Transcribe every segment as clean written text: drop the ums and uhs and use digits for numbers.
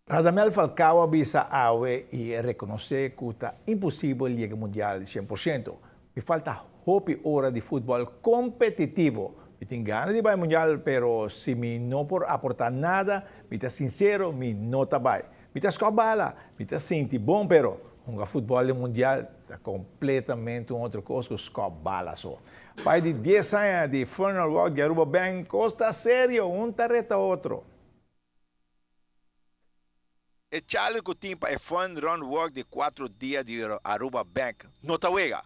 Radamel Falcao a bisa awe y reconoce cu ta imposibel yega Mundial 100%. "Mi falta hopi ora di futbol competitivo. Mi tin gana di bay Mundial, pero si mi no por aporta nada, mi ta sincero, mi no ta bay. Mi ta scop bala, mi ta sinti bon, pero hunga futbol di Mundial ta completamente un otro cos cu scop bala so." Pa di 10 aña di Fun Run Walk di Aruba Bank, cos ta serio, un ta reta otro. E challenge cu tin pa e Fun Run Walk di 4 dia di Aruba Bank no ta wega.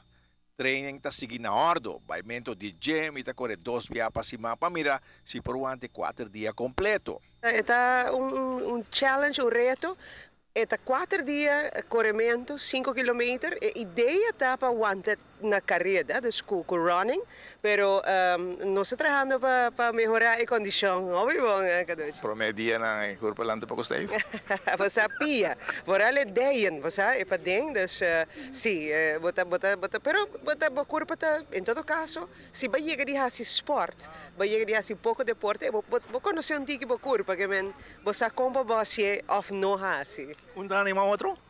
Training ta sigui na ordo, baimento di gym y ta core dos biaha pa siman pa mira si por wanta 4 dia completo. Ta un challenge, un reto. Ta 4 dia coremento, 5 kilometer. E idea ta pa wanta na careda, dus cu running, pero nos ta trahando pa mehora e condicion. Hopi bon, Caducci. Prome dia na curpa lanta pa costei. Bo pia, vooral e dijen, bo e paden, dus si, bota, bota, bota, pero bota bo curpa ta, en todo caso, si bo yega di haci sport, bo yega di haci poco deporte, bo, bo, bo conoce un tiki bo curpa, kiermen, bo sa con bo haci of no haci. Un ta anima otro?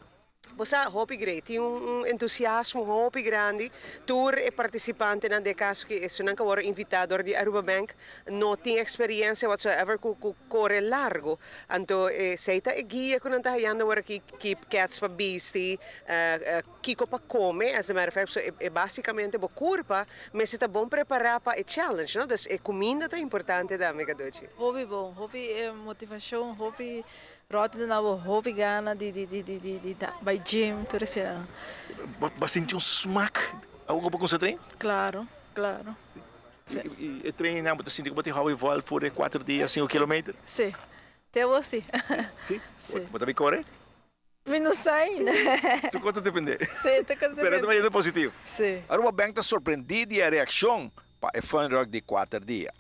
Bo hopi great, tin un entusiasmo hopi grandi. Tur e participantenan, den caso cu esnan cu a wordo invita di Aruba Bank, no tin experiencia whatsoever cu core largo. Anto, esey ta e guia cu nan ta hayando awor aki, ki keds pa bisti, kico pa come, as a matter of fact, so, e basicamente bo curpa, mas ta bon prepara pa e challenge, no? Dus e cuminda ta importante tambe, Caducci. Hopi bon, hopi motivacion, hopi roti di nobo, hopi gana di bay gym, tur asina. Bo sinti un smaak algo pa cuminsa train? Claro. Si. E train nan, bo sinti cu bo tin hou evolve for 4 dia, 5 kilometer? Si. Te si. Si? Si. Bo ta bay core? Mi no sa. Tur cos ta depende. Si, tur cos Pero depende. Ta positivo. Si. Aruba Bank ta sorprendi di e reaccion pa e Fun Run di 4 dia.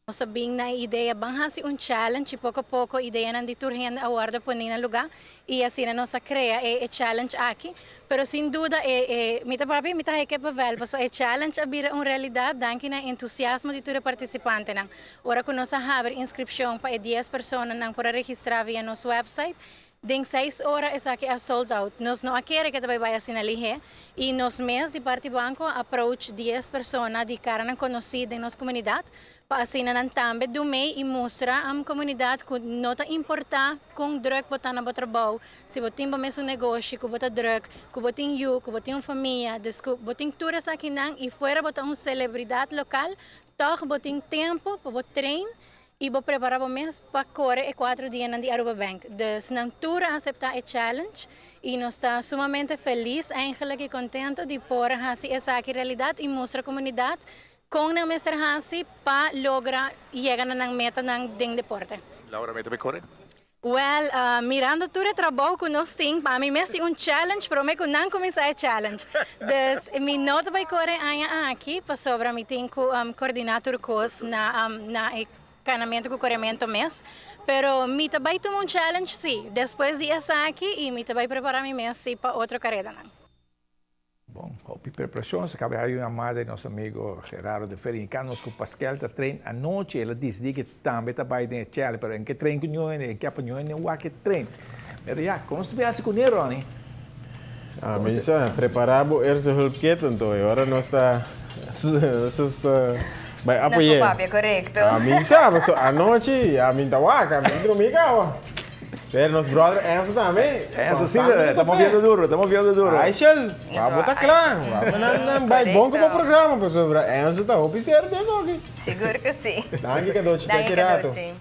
Nos a bin na idea ban hasi un challenge y poco poco ideanan di tur hende a wordo poni na lugar y asina nos a crea e challenge aki. Pero sin duda e mi ta papi mi ta heke pavel, paso e challenge a bira un realidad danki na entusiasmo di tur participantenan. Ora cu nos a habri inscripcion pa e 10 personanan por a registra via nos website, den 6 ora esaki a sold out. Nos no a kere cu ta bay asina lihe y nos mes di parti banco approach 10 persona di cara conoci den nos comunidad pa asina nan tambe do mee y mustra na comunidad cu no ta importa con druk bo ta na bo trabou, si bo tin bo mes un negoshi, cu bo ta druk, cu bo tin yiu, cu bo tin un famia, dus cu bo tin tur esakinan y fuera bo ta un celebridad local, toch bo tin tempo pa bo train y bo prepara bo mes pa core e 4 dianan di Aruba Bank. Dus nan tur a acepta e challenge y nos ta sumamente feliz eigenlijk y contento di por hasi esaki realidad y mustra comunidad con nan mester hasi pa logra yega na nan metanan den deporte. Laura, meta pa core? Well, mirando tur e trabou cu nos tin, pa mi mes un challenge, pero mi cu nan cuminsa e challenge. Dus mi no ta bay core aña aki, pasobra mi tin cu coordina tur cos na e canamento cu coremento mes. Pero mi ta bay tuma un challenge, si, despues di esaki y mi ta bay prepara mi mes si pa otro caredanan. Bon, hopi preparacion, a caba di un madre nos amigo Gerardo de Ferri, nos cu Pascal ta train anochi, el a dicidi cu tambe ta bay den challenge, pero e kier train cu nos, e kier pa nos wak train. Pero ja, con ta bay cu Ronnie? Ah, mi sa, prepara bo eerste hulpkit, anto, awor nos ta bay apoya. Nos papia, correcto. Ah, mi sa, so anochi, ami ta wak, mi drumi caba. Pero nos brother Enzo tambe. Enzo, si, ta moviendo duro, ta moviendo duro. Ay, Shell, vamos ta cla. Vamos nan bay bon como programa, pasobra Enzo ta hopi serio aki. Sigur cu si. Danki, Cadochi, te Danki, rato. Cadochi.